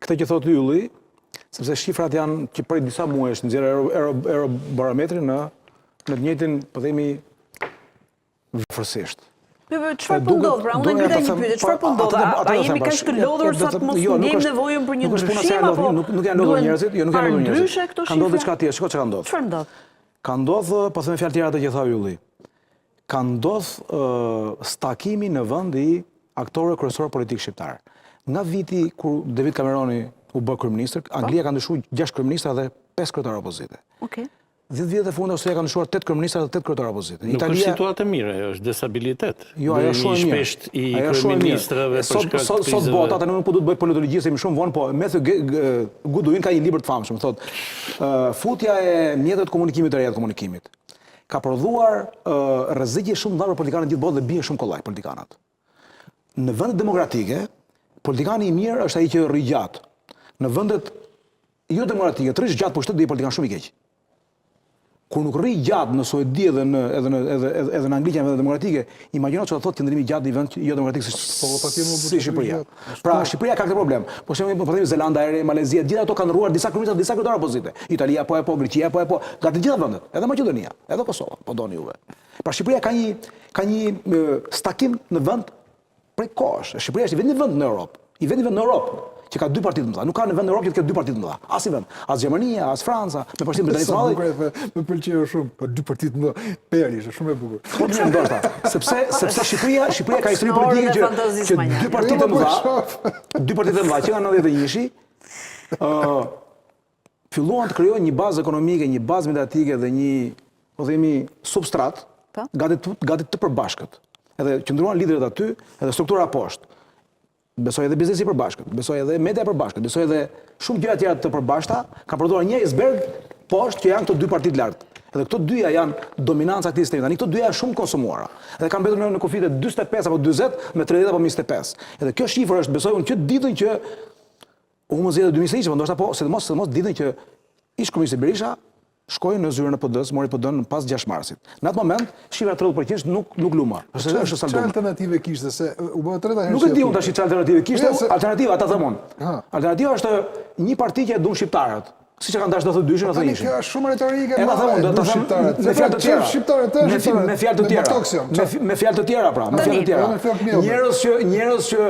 Këtë që thotë Ylli, sepse shifrat janë që prej disa muajsh nxjerr euro, euro, eurobarometri në në të njëjtin, po themi, afërsisht. Po, po, çfarë po ndodh? Pra, unë ngrita një pyetje, çfarë po ndodh? A jemi kaq të lodhur sa të mos jo, ndjejmë nevojën për një ndryshim apo nuk nuk janë lodhur njerëzit, jo nuk janë lodhur njerëzit. Ka ndodhur diçka tjetër, shiko çka ka ndodhur. Çfarë ndodh? Ka ndodhur, po them fjalë tjera atë që tha Ylli. Ka ndodhur stakimi në vend i aktorëve kryesorë politikë shqiptarë. Nga viti kur David Cameroni u bë kryeministër, po. Anglia ka ndryshuar 6 kryeministra dhe 5 kryetarë opozite. Okej. 10 vjetët e fundit Austria ka ndryshuar 8 kryeministra dhe 8 kryetarë opozite. Nuk është situatë e mirë ajo, është destabilitet. Jo, ajo është shumë e mirë. Shpesht i kryeministrave për shkak të krizave. Sot bota tani nuk po du të bëj politologji se jemi shumë vonë, po Matthew Goodwin ka një libër të famshëm, thotë, futja e mjeteve të komunikimit të reja të komunikimit ka prodhuar rreziqe shumë të mëdha për politikanët në gjithë botën dhe bien shumë kollaj politikanët. Në vendet demokratike, politikani i mirë është ai që rri gjatë. Në vendet jo demokratike, të rrish gjatë pushtet do je politikan shumë i keq. Kur nuk rri gjatë në Suedi edhe në edhe në edhe edhe, edhe në Angli që janë vende demokratike, imagjino çfarë thotë qëndrimi gjatë në një vend jo demokratik si po, po, si Shqipëria. Pra Shqipëria ka këtë problem. Po shembull po themi Zelanda e Re, Malezia, gjithë ato kanë ndërruar disa kryeministra, disa kryetarë opozite. Italia po e po, Greqia po e po, nga të gjitha vendet, edhe Maqedonia, edhe Kosova, po doni juve. Pra Shqipëria ka një ka një stakim në vend prej kohësh. Shqipëria është i vetmi vend në Europë, i vetmi vend në Europë që ka dy parti të mëdha. Nuk ka në vend në Europë që të ketë dy parti të mëdha. Asnjë vend, as Gjermania, as Franca, me përjashtim Britanisë së Madhe. Më pëlqeu shumë, po dy parti të mëdha. Peri ishte shumë e bukur. Po mirë ndoshta, sepse sepse Shqipëria, Shqipëria ka histori politike që që dy parti të mëdha, dy parti të mëdha që nga 91-shi, ë filluan të krijojnë një bazë ekonomike, një bazë mediatike dhe një, po themi, substrat, po. gati të, gati të përbashkët. Edhe qëndruan liderët aty, edhe struktura poshtë. Besoj edhe biznesi i përbashkët, besoj edhe media e përbashkët, besoj edhe shumë gjëra tjera të përbashkëta, kanë prodhuar një iceberg poshtë që janë këto dy partitë lart. Edhe këto dyja janë dominanca e këtij sistemi. Tani këto dyja janë shumë konsumuara. Edhe kanë mbetur në, në kufijtë e 45 apo 40 me 30 apo 25. Edhe kjo shifër është besoj unë që ditën që U humbën zgjedhjet e 2021, po ndoshta po, sidomos sidomos ditën që ish kryeministri Berisha shkoi në zyrën e PD-së, mori PD-në pas 6 marsit. Në atë moment, shifra 30% nuk nuk lu më. Është është saldum. Çfarë alternative kishte se u bë treta herë? Nuk e di unë tash çfarë alternative kishte. Jo, alternativa ta them unë. Alternativa është një parti që e duan shqiptarët. Siç e kanë dashur 92-shin, 91-shin. Kjo është shumë retorike. E ta them unë, do ta them me fjalë të tjera. Shqiptarët, me fjalë të tjera. Me fjalë të tjera pra, me fjalë të tjera. Njerëz që njerëz që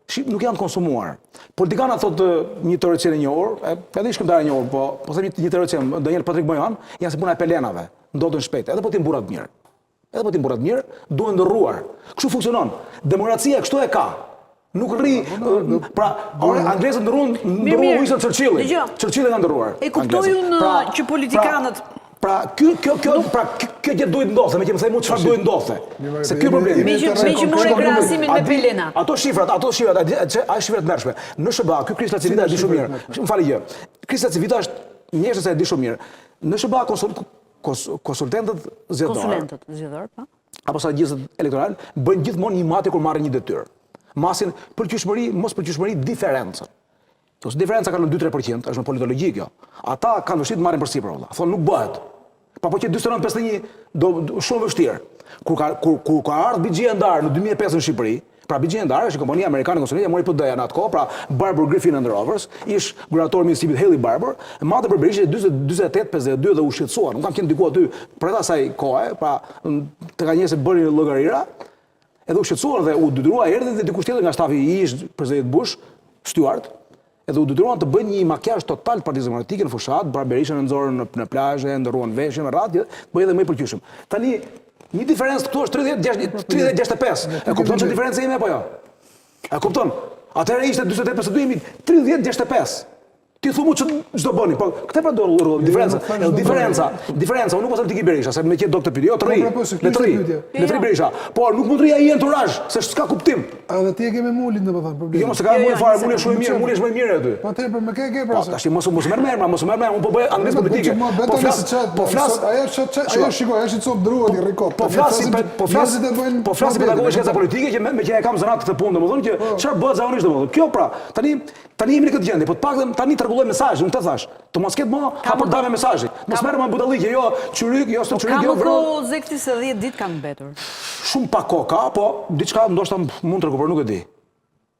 Shqip nuk janë konsumuar. Politikanat thotë një teoricien i njohur, edhe një shkrimtar i njohur, po po them një teoricien, Daniel Patrick Moynihan, janë si puna e pelenave, ndoten shpejt, edhe po të jenë burra të mirë. Edhe po të jenë burra të mirë, duhen ndërruar. Kështu funksionon. Demokracia kështu e ka. Nuk rri, pra, ore, anglezët ndërruan, ndërruan Winston Churchillin. Churchillin kanë ndërruar. E kuptoj unë pra, që politikanët pra, Pra, kjo, kjo, kjo, pra, kjo gjë duhet ndodhte, meqë më the mua çfarë duhet ndodhte. Se ky problemi. Meqë meqë more krahasimin me pelena. Ato shifrat, ato shifrat, ato shifrat të tmerrshme. Në SHBA, ky Chris LaCivita e di shumë mirë. Më fal gjë. Chris LaCivita është mjeshtër se e di shumë mirë. Në SHBA konsul, konsulentët zgjedhorë. Konsulentët zgjedhorë, po. Apo strategjistët elektoral bëjnë gjithmonë një matje kur marrin një detyrë. Masin pëlqyeshmëri, mospëlqyeshmëri, diferencën. Nëse diferenca kalon 2-3%, është me politologji kjo. Ata kanë vështirë të marrin përsipër vëlla. Thonë nuk bëhet. Pa po qe 49 51 do, do shumë vështirë. Kur ka kur kur ka ardhur BG and R në 2005 në Shqipëri, pra BG and R është një kompani amerikane konsulente, mori PD-ja në atë kohë, pra Barbour Griffin and Rovers, ish guvernatori i Mississippi Haley Barbour, matën për Berishën 48 52 dhe u shqetësuan. Unë kam qenë diku aty për asaj kohe, pra të ka njerëz që bënin llogarira, Edhe u shqetësuan dhe u detyrua erdhi dhe dikush tjetër nga stafi i ish presidentit Bush, Stewart, edhe u detyruan të bëjnë një makiazh total të Partisë Demokratike në fushatë, pra Berishën e nxorën në, në plazh, e ndërruan veshjen me radhë, të bëhej edhe më i pëlqyeshëm. Tani një diferencë këtu është 30 30 65. E kupton çfarë diferencë jemi apo jo? E kupton? Atëherë ishte 48 52 jemi 30 65. Ti thu mu që ç'do bëni, po këtë pra do rrugë, diferenca, edhe diferenca, diferenca, unë nuk po them të iki Berisha, se meqë do këtë pyetje, jo të rri, po, pra, po, le të rri, le të rri Berisha, por nuk mund të rri ai enturazh, se s'ka kuptim. A dhe ti e ke me Mulin, domethënë, problemin. Jo, mos e ka jo, Mulin jo, fare, Muli është shumë i mirë, Muli është më i mirë aty. Po atëherë për me kë e ke pra? Po tash mos mos merr me emra, mos merr me, unë po bëj analizë politike. Po flas, po flas, ajo është ajo shikoj, ajo është copë dru aty rri kot. Po flas, po flas, po flas pedagogë shkenca politike që meqë e kam zanat këtë punë, domethënë që po. çfarë bëhet zakonisht domethënë. Kjo pra, tani Tani jemi në këtë gjendje, po të paktën tani të rregulloj mesazhin, unë këtë thash. Të mos ketë më hapërdame mesazhi. Mos merrem me budalliqe, jo çyryk, jo po çyryk, jo. Ka më kohë Zekti se 10 ditë kanë mbetur. Shumë pak kohë ka, po diçka ndoshta mund të rekuperoj, nuk e di.